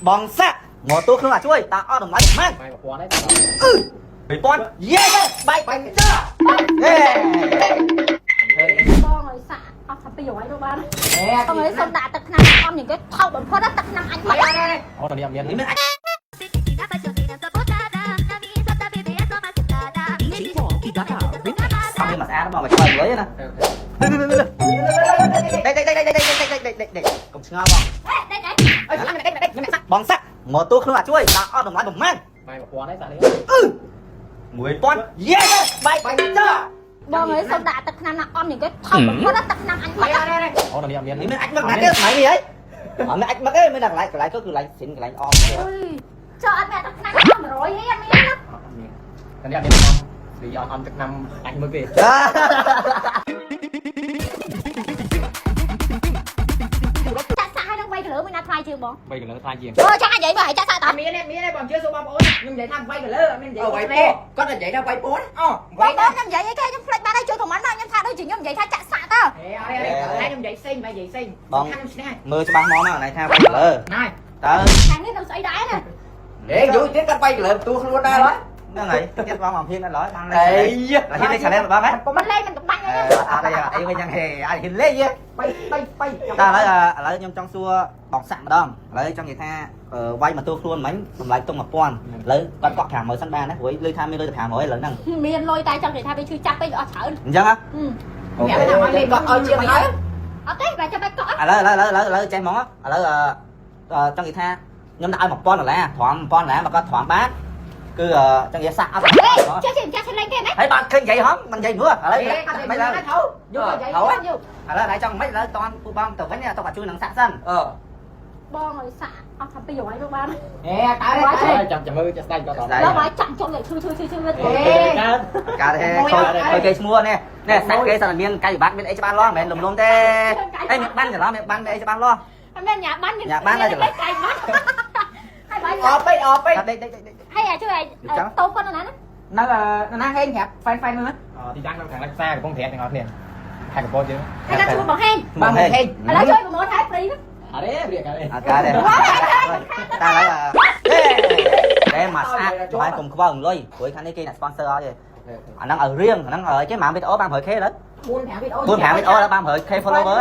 បងសាក់មកទូខ្លួនអាជួយតាអត់តម្លៃប្រហែល បាយ1000ហើយ 1000យេបាយបាញ់ចោយេ បងឲ្យសាក់អស់ថា200ទៅបាន អេ បងឲ្យសុំដាក់ទឹកថ្នាំអមយ៉ាងគេថោកបំផុតទឹកថ្នាំអាចបាត់ អូតនេះអត់មាន នេះមានអាច អត់មានមកស្អាតបងមកឆ្លើយលុយណាដេកដេកដេកដេកដេកដេកដេកដេកដេកកុំឆ្ងល់បង ដេកដេក អើយដេកដេកដេក បងសាក់មកទូខ្លួនអាជួយតាអត់តម្លៃប្រហែល បាយ1000ហើយសាក់នេះ 1000យេបាយបាញ់ចោ បងឲ្យសុំដាក់ទឹកថ្នាំណាអមយ៉ាងគេថោកបំផុតទឹកថ្នាំអញបាត់ អូតនេះអត់មាន នេះមានអាចមឹកណាទៀតសម័យនេះហីអត់មានអាចមឹកទេមានតែកន្លែងកន្លែងក៏គឺកន្លែងសិនកន្លែងអម ចុះអត់មានទឹកថ្នាំអម100អីអត់មានណា តនេះអត់មានឆ្នាំស្រីអត់អត់ទឹកឆ្នាំអាចមើលគេ ចាក់សាក់ឲ្យនឹង3គីឡូមួយណាថ្លៃជាងបង 3គីឡូថ្លៃជាង អូចង់និយាយបើឲ្យចាក់សាក់តើ មានទេមានទេបងជឿសួរបងប្អូនខ្ញុំនិយាយថា8គីឡូអត់មាននិយាយ អើវាយពោគាត់និយាយថាវាយពោអូ បងបងខ្ញុំនិយាយអីគេខ្ញុំភ្លេចបាត់ហើយជួយខមមិនមកខ្ញុំថាដូចជាខ្ញុំនិយាយថាចាក់សាក់តើ អេអត់ទេតែខ្ញុំនិយាយផ្សេងមិននិយាយផ្សេងខ្ញុំឈ្នះ មើលច្បាស់មកណាណៃថា3គីឡូ ណែ តើ ខាងនេះនៅស្អីដែរណា ហេយូរទៀតគាត់វាយគីឡូទូខ្លួនដែរហើយ ហ្នឹងហើយទៀតបងមកភៀនដល់ហើយបានលេ អេ ខហ៊ានលេខឆាឡែបងហ៎ មិនលេងមិនបាញ់អី អត់អីអីវិញយ៉ាងហេអត់ហ៊ានលេខទេ 3 3 3 តែឥឡូវឥឡូវខ្ញុំចង់សួរបងសាក់ម្ដងឥឡូវចង់និយាយថាវាយមកទូខ្លួនមិញតម្លៃតុង1000ឥឡូវគាត់កក់500សិនបានណាព្រោះលុយថាមានលុយតែ500ឥឡូវហ្នឹង មានលុយតែចង់និយាយថាវាឈឺចាប់ពេកអស់ច្រើន អញ្ចឹងហ៎អូខេ គេគាត់ឲ្យជាងហើយ អត់ទេបើចាំបាច់កក់ ឥឡូវឥឡូវឥឡូវឥឡូវចេះហ្មងឥឡូវចង់និយាយថាខ្ញុំដាក់ឲ្យ1000ដុល្លារទ្រាំ1000ដុល្លារមកគាត់ទ្រាំបានគឺចង់និយាយសាក់អត់ អេចេះចេះចាស់លេងគេណា ហើយបានឃើញនិយាយហងមិននិយាយព្រោះឥឡូវមិនឡើយ ថោយកនិយាយ យក ឥឡូវណៃចង់មិនឥឡូវតន់ពូបងទៅវិញទៅគាត់ជួយនឹងសាក់សិន អឺ បងឲ្យសាក់អស់ថា200ទៅបាន អេតើទេ ចាំចាំមើលចាក់ស្ដាច់គាត់ត ដល់ឲ្យចាក់ចុងលេឈឺឈឺឈឺឈឺ កើត កើតទេខូចខូចគេឈ្មោះនេះនេះសាក់គេសិនតែមានកាយវិបត្តិមានអីច្បាស់លាស់មិនមែនលំលំទេហើយមានបានច្រឡំមានបានមានអីច្បាស់លាស់ អត់មានញ៉ាបានមានកាយបាត់ហើយបាយ អពេកអពេក ដេកដេកដេក ហើយអាជួយឲ្យតូបគាត់ណាណា នៅណាហេងប្រាប់ហ្វេនហ្វេនមើល ទីតាំងនៅខាងលើផ្សារកំពង់ត្រាទាំងអស់គ្នាខេត្តកំពតយើង ហើយគាត់ជួយបងហេង បងហេង ឥឡូវជួយប្រម៉ូទឲ្យព្រី អរេរៀកអរេ អត់កើតទេតែឥឡូវតែមកស្អាតបាយកុំខ្វល់លុយព្រោះខាងនេះគេអ្នក sponsor អត់ទេអាហ្នឹងឲ្យរៀងអាហ្នឹងឲ្យគេមួយវីដេអូបាន 100K ឡើយ 4 5វីដេអូ 4 5វីដេអូដល់បាន 100K follower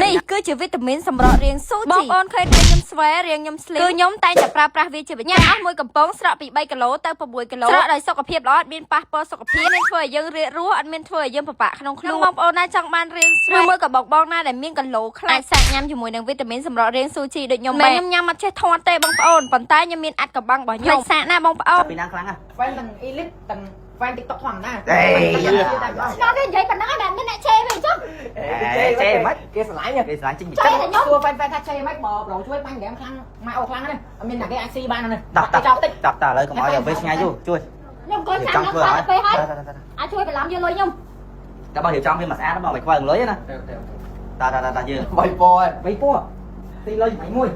នេះគឺជាវីតាមីនសម្រាប់រាងស៊ូជីបងប្អូនឃើញរាងខ្ញុំស្វែរាងខ្ញុំស្លីគឺខ្ញុំតែងតែប្រើប្រាស់វាជាប្រចាំអស់មួយកំប៉ុងស្រក់ពី3គីឡូទៅ6គីឡូស្រក់ដោយសុខភាពល្អអត់មានប៉ះពាល់សុខភាពមានធ្វើឲ្យយើងរាករូសអត់មានធ្វើឲ្យយើងពិបាកក្នុងខ្លួនបងប្អូនណាចង់បានរាងស្វែឬមួយក៏បងបងណាដែលមានគីឡូខ្លាំងអាចសាកញ៉ាំជាមួយនឹងវីតាមីនសម្រាប់រាងស៊ូជីដូចខ្ញុំមែនខ្ញុំញ៉ាំអត់ចេះធាត់ទេបងប្អូនប៉ុន្តែខ្ញុំមានអាត់កំបាំងរបស់ខ្ញុំសាកណាបងប្អូន ពីណាខ្លាំងហ៎ ហ្វេនទាំងអ៊ីលីតទាំងហ្វេន TikTok ធម្មតា ឆ្ងល់គេនិយាយប៉ុណ្ណឹងហើយមិនមានអ្នកជេរវិញចុះ ចេះមិន គេស្រឡាញ់ គេស្រឡាញ់ចេញពី ជេរតែខ្ញុំ សួរហ្វេនហ្វេនថាចេះមិនបើប្រូជួយបាញ់ហ្គេមខ្លាំងម៉ាអូខ្លាំងណាស់អត់មានអ្នកគេអាចស៊ីបានណា តោះតោះ ចោលតិច តោះតោះឥឡូវកុំឲ្យវាឆ្ងាយយូរជួយ ខ្ញុំអង្គុយ រៀប ចាំ ចំធ្វើឲ្យ ខ្ញុំទៅពេលហើយអាចជួយបន្លំយកលុយខ្ញុំ តែបងរៀបចំវាមកស្អាតបងមិនខ្វល់លុយណា ទៅទៅ តោះតោះតោះយើង វាយពោ បីពោទីលុយមួយ